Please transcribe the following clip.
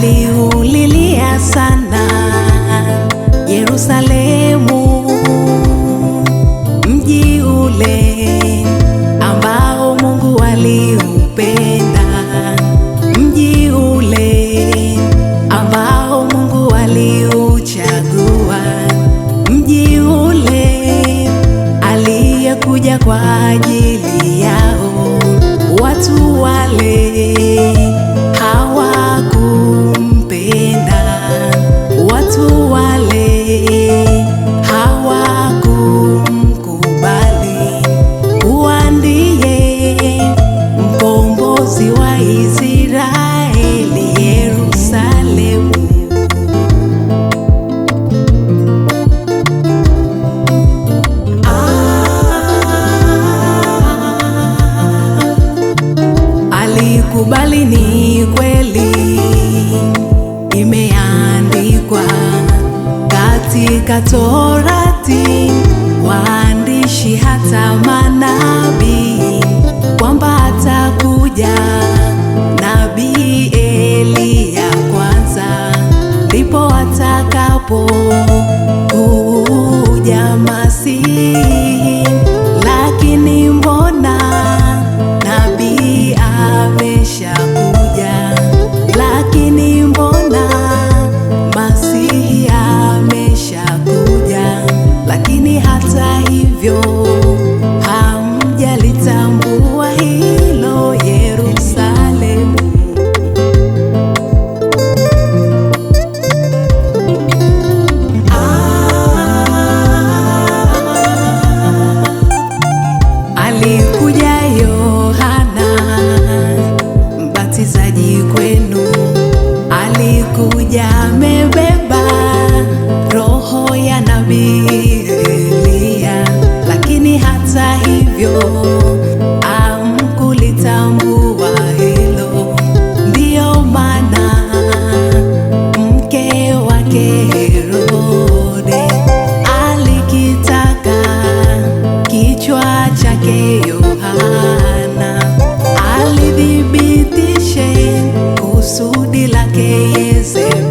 Aliulilia sana Yerusalemu, mji ule ambao Mungu aliupenda, mji ule ambao Mungu aliuchagua, mji ule aliyekuja kwa ajili yao. Watu wale hawakumpenda, watu wale hawakumkubali kuwa ndiye mkombozi wa Israeli. Yerusalemu. Alikubali, ni kweli imeandikwa katika Torati, waandishi hata manabii, kwamba atakuja nabii Eliya kwanza, ndipo atakapo kuja Masihi. Lakini mbona nabii ameshakuja? Lakini mbona Masihi ameshakuja? Lakini hata hivyo hamjalitambua hilo, Yerusalemu. Alikuja Yohana Mbatizaji kwenu, alikuja amebeba roho ya nabii Eliya, lakini hata hivyo hamkulitambua hilo. Ndiyo maana mke wake Herode alikitaka kichwa chake Yohana, alithibitishe kusudi lake Yezebeli.